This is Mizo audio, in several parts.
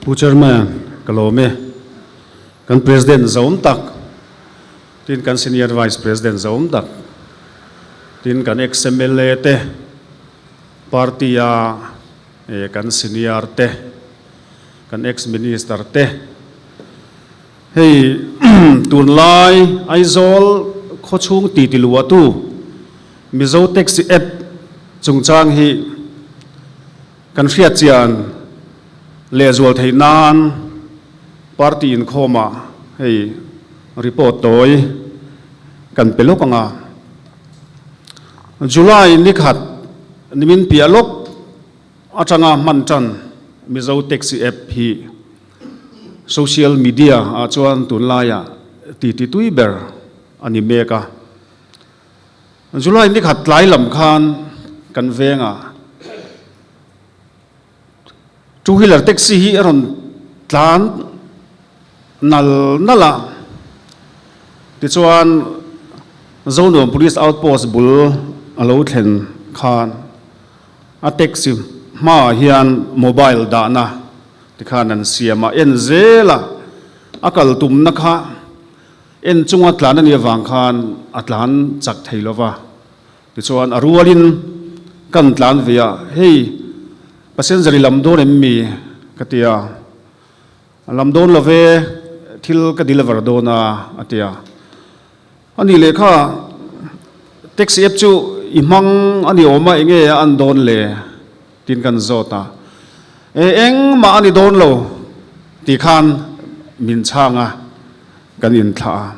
Pu Chairman, ka lawm e. Kan President zaum tak, tin kan Senior Vice President zaum tak, tin kan ex-MLA te, party-a kan senior te, kan ex-minister te, hei tunlai Aizawl khawchhung titi luahtu Mizo Taxi App chungchang hi kan hriatchian lehzual theih nan party inkhawmah hei report tawi kan pe lawk ang a. July nikhat nimin piah lawk atanga hman tan Mizo Taxi App hi social media ah chuan tunlaiah titi tui ber a ni mek a. July nikhat tlai lam khan kan vengah two wheeler taxi hi a rawn tlan nal nal a, tichuan Zonuam Police Outpost bul a lo thlen khan a taxi hmaah hian mobile dahna tikhan an siam a, en zel a, a kal tumna kha En chunga tlan a nih avang khan a tlan chak thei lo va, tichuan a rualin kan tlan ve a, hei passenger i lam dawn em mi? ka ti a, a lam dawn lo ve, thil ka deliver dawn a a ti a, a nih leh kha taxi app chu i hmang a ni awm a enge a an dawn le? tiin kan zawt a, e engmah a ni dawn lo tih khan min chhang a. Kan inthlah a.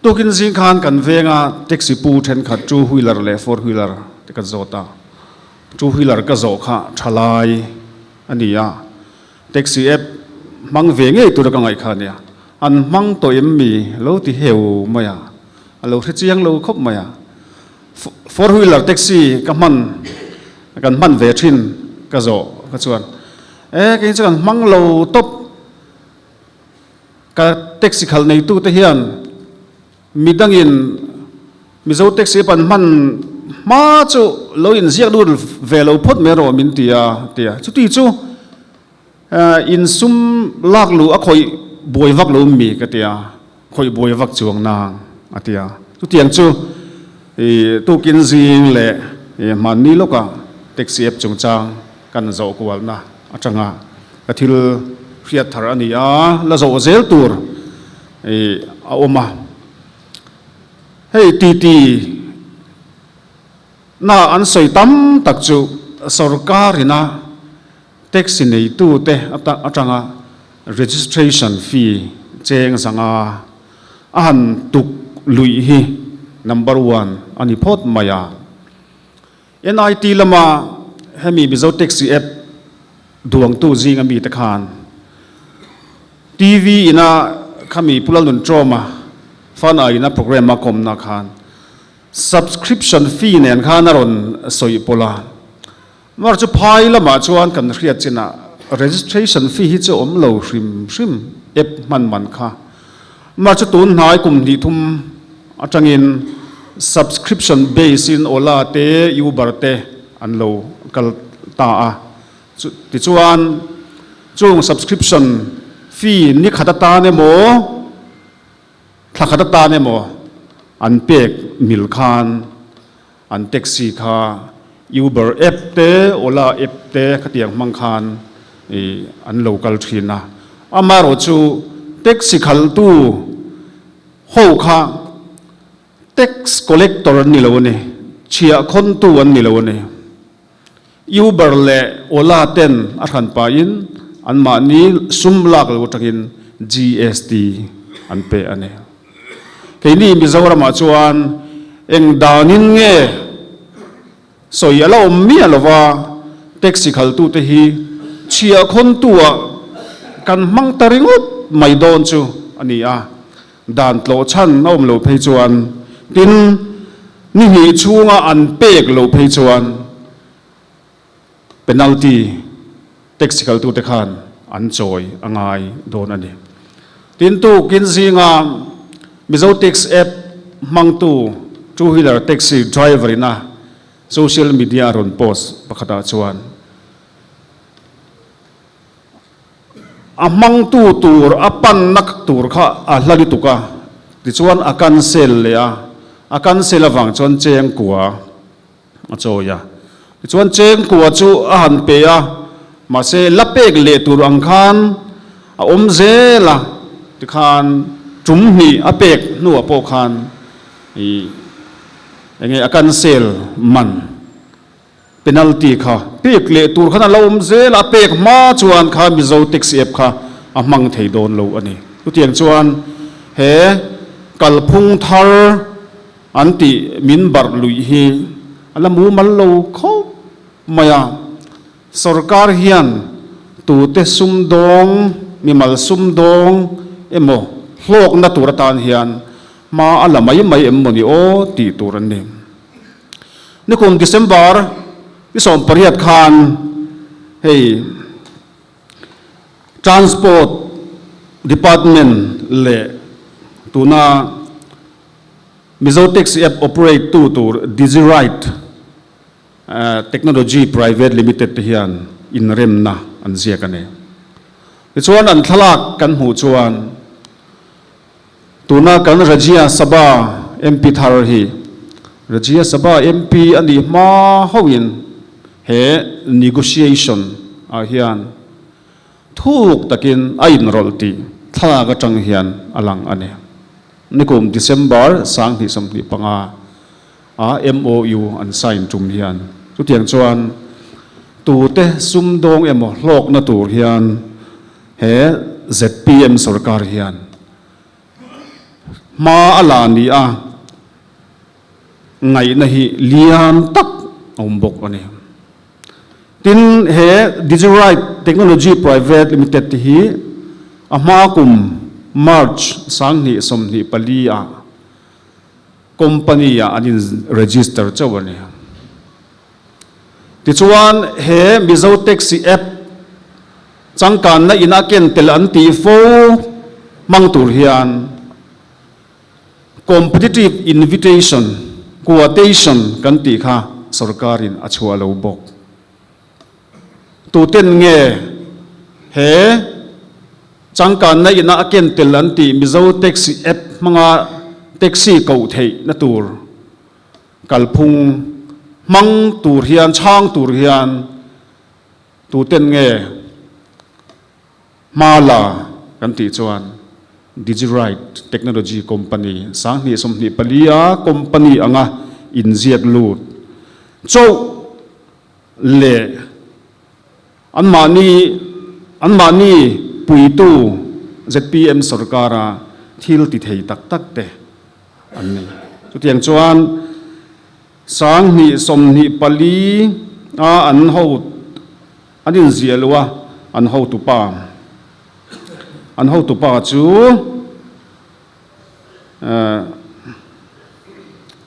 Tukin zing khan kan venga taxi pu thenkhat two wheeler leh four wheeler te ka zawt a. Two wheeler ka zawh kha tha lai a ni a. Taxi app hmang ve ngei tura ka ngaih kha a nia. An hmang tawh em mi lo ti heu mai a. A lo hre chiang lo khawp mai a. Four wheeler taxi ka hman kan hman ve thin ka zawh kha chuan e kei chu kan hmang lo tawp. Ka taxi khalh neitute hian midangin Mizo taxi pan hman hma chu lo inziak lut ve lo phawt mai rawh min ti a ti a. Chuti chu insum lak luh a khawih buai vak lo mi ka ti a, khawih buai vak chuang nang a ti a. Chutiang chu tukin zing leh hmanni lawkah taxi app chungchang kan zawh kualna atanga ka thil hriat thar a ni a, la zawh zel tur a awm a. Hei titi na an sawi tam tak chu sorkarina taxi neitute atanga registration fee cheng zanga a han tuk luih hi number one a ni phawt mai a. NIT lama hemi Mizo Taxi App duangtu zinga mite khan TV ina khami Pu Lalnunṭawma Fana ina program a kawmna khan subscription fee nen khan a rawn sawi pawlh a. Mar chu phai lamah chuan kan hriat chinah registration fee hi chu awm lo hrim hrim app hman man kha. Mar chu tun hnai kum hnih thum atangin subscription base in Ola te Uber te an lo kal ta a. Tichuan chung subscription fee ni khat atan emaw thla khat atan emaw an pek mil khan An taxi kha Uber app te, Ola app te khatiang hmang khan an lo kal thin a. Amaherawhchu taxi khaltu ho kha tax collector an ni lo a ni, chhiahkhawntu an ni lo a ni. Uber leh Ola ten a hran pahin anmahni sum lak lo atangin GST an pe a ni. Keini Mizoramah chuan eng danin nge sawi a la awm miah lova taxi khaltute hi chhiahkhawntu-ah kan hmang ta ringawt mai dawn chu a ni a, dan tlawh chhan a awm lo phei chuan tin ni hnih chhunga an pek lo phei chuan Penalty taxi kaltute khan an chawi a ngai dawn a ni. Tin tukin zinga Mizo Tax app hmangtu two wheeler taxi driver ina social media a rawn post pakhatah chuan. A hmangtu tur a panna tur kha a hla lutuk a, tichuan a cancel leh a, a cancel avang chuan chengkua a chawi a. Tichuan chengkua chu a han pe a, mahse la pek leh tur ang khan a awm zel a, tikhan tum hnih a pek hnuah pawh khan ih enge a cancel man. Penalty kha pek leh tur khan a lo awm zel a, pek hma chuan kha Mizo Taxi App kha a hmang thei dawn lo a ni. Chutiang chuan he kalphung thar an tih min barh luih hi a la mumal lo khawp mai a, sorkar hian tute sumdawng, mimal sumdawng emaw hlawkna tur atan hian hma a la mai mai em mawni aw tih tur an ni. Nikum December ni 18 khan hei Transport Department leh tuna Mizo Taxi App operate tu tur Digiride Technology Private Limited te hian inremna an ziak a ni. Tichuan an thlalak kan hmuh chuan Tuna kan Rajya Sabha MP thar hi Rajya Sabha MP a nih hma hauhin he negotiation ah hian thuk takin a inrawlh tih thlalak atang hian a lang a ni. Nikum December 2025 a MOU an sign tum hian chutiang chuan tute sumdawng emaw hlawkna tur hian He zpm sorkar hian hma a la ni a, ngaihna hi lian tak a awm bawk a ni. Tin, he Digiride Technology Private Limited te hi a hma kum March 2024 ah company ah an in register chauh a ni. Tichuan, he Mizo Taxi App changkanna ina ken tel an tih fo hmang tur hian competitive invitation, quotation kan tih kha sorkarin a chhuah lo bawk. Tuten nge he changkanna ina a ken tel an tih Mizo Taxi App hmanga taxi koh theihna tur Kalphung hmang tur hian, chhang tur hian tuten nge hma la kan tih chuan Digiride Technology Company 2024 a company anga inziak lut chauh leh anmahni anmahni puitu zpm sorkara thil ti thei tak tak te an ni. Chutiang chuan 2024 a an ho an inziah loh a, an hotupa an hotupa chu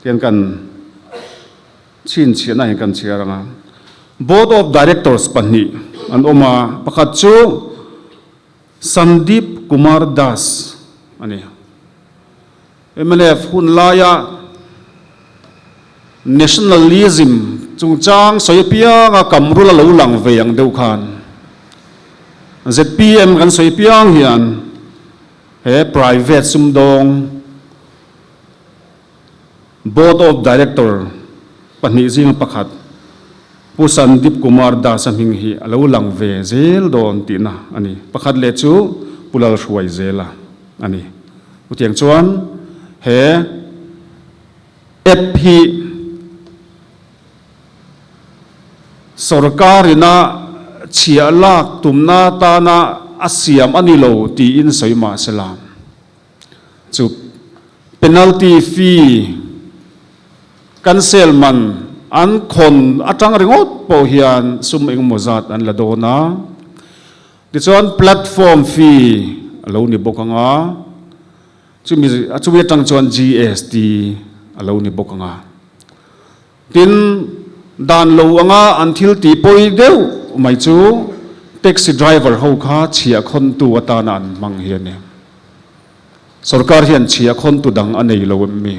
tian kan chhinchhiahna hian kan chhiar ang a. Board of Directors pahnih an awm a, pakhat chu Sandeep Kumar Das a ni. Mnf hun laia nationalism chungchang sawi apianga Kamrul a lo lang ve ang deuh khan zpm kan sawi apiang hian he private sumdawng Board of Director pahnih zinga pakhat Pu Sandip Kumar Das-a hming hi a lo lang ve zel dawn tihna a ni. Pakhat leh chu Pu Lalhruai Zela a ni. Chutiang chuan he app hi sorkarina chhiah lak tumna atana a siam a ni lo tiin sawi mah sela chu Penalty fee cancel man an khawn atang ringawt pawh hian sum engemaw zat an la dawn a, tichuan platform fee a lo ni bawk ang a, chumi chumi atang chuan GST a lo ni bawk ang a. Tin, dan lo anga an thil tih pawi deuh mai chu taxi driver ho kha chhiah khawntu atana an hmang hi a ni. Sorkar hian chhia khawntu dang a nei lo em mi?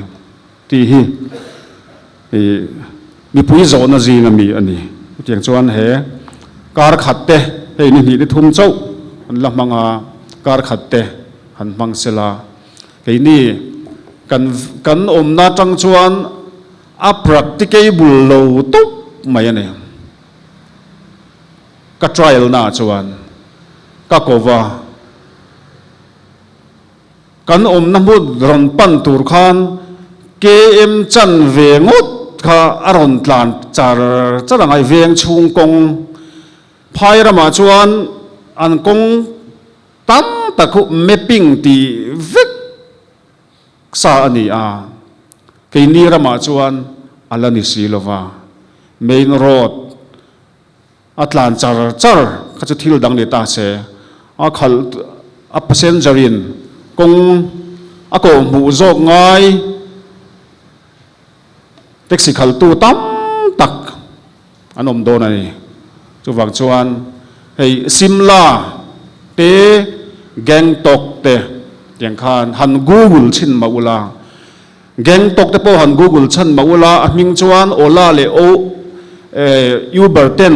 tih hi mipui zawhna zinga mi a ni. Chutiang chuan he kar khat te hei ni hnih ni thum chauh an la hmang a, kar khat te han hmang sela. Keini kan kan awmna atang chuan a practicable lo tawp mai a ni. Ka trial naah chuan ka ko va. Kan awmna hmun rawn pan tur khan KM chan ve ngawt kha a rawn tlan char char a ngai. Veng chhung kawng phai ramah chuan an kawng tam tak khu mapping tih vek sa a ni a, keini ramah chuan a la ni si lova. Main road A tlan char char kha chu thil dang ni ta se, a khalh a passenger in kawng a kawh hmuh zawk ngai taxi khalhtu tam tak an awm dawn a ni. Chuvang chuan hei Simla te Gangtok te tiang khan han google chhin mah ula, Gangtok te pawh han google chhan mah ula, a hming chuan Ola leh O Uber ten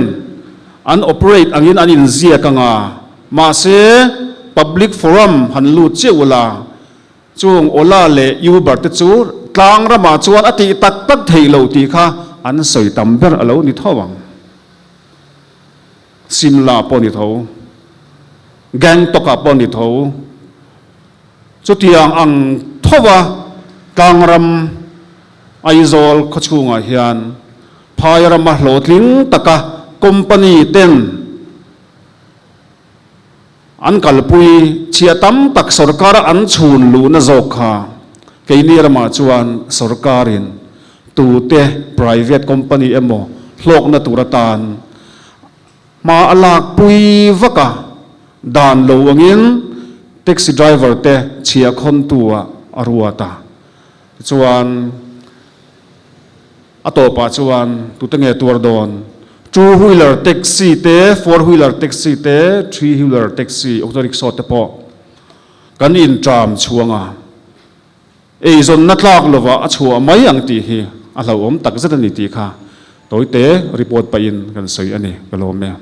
an operate angin an inziak anga, mahse public forum han lut chiah ula, chung Ola leh Uber te chu tlang ramah chuan a tih tak tak theih loh tih kha an sawi tam ber a lo ni tho ang. Simla pawh ni tho, Gangtok ah pawh ni tho. Chutiang ang thova tlangram Aizawl khawchhungah hian phai rama hlawhtling taka company ten an kalpui chhia tam tak sorkara an chhun luhna zawk kha keini ramah chuan sorkarin tute private company emaw hlawkna tur atan Hma a lakpui vak a, dan lo angin taxi driver te chhia khawntu ah a ruat a. Tichuan a tawpah chuan tute nge tuar dawn? Two wheeler taxi te, four wheeler taxi te, three wheeler taxi, auto rickshaw te pawh kan intram chhuang a. Eizawnna tlak lovah a chhuah mai ang tih hi a hlauhawm tak zet a ni tih kha tawite report pahin kan sawi a ni, ka lawm e.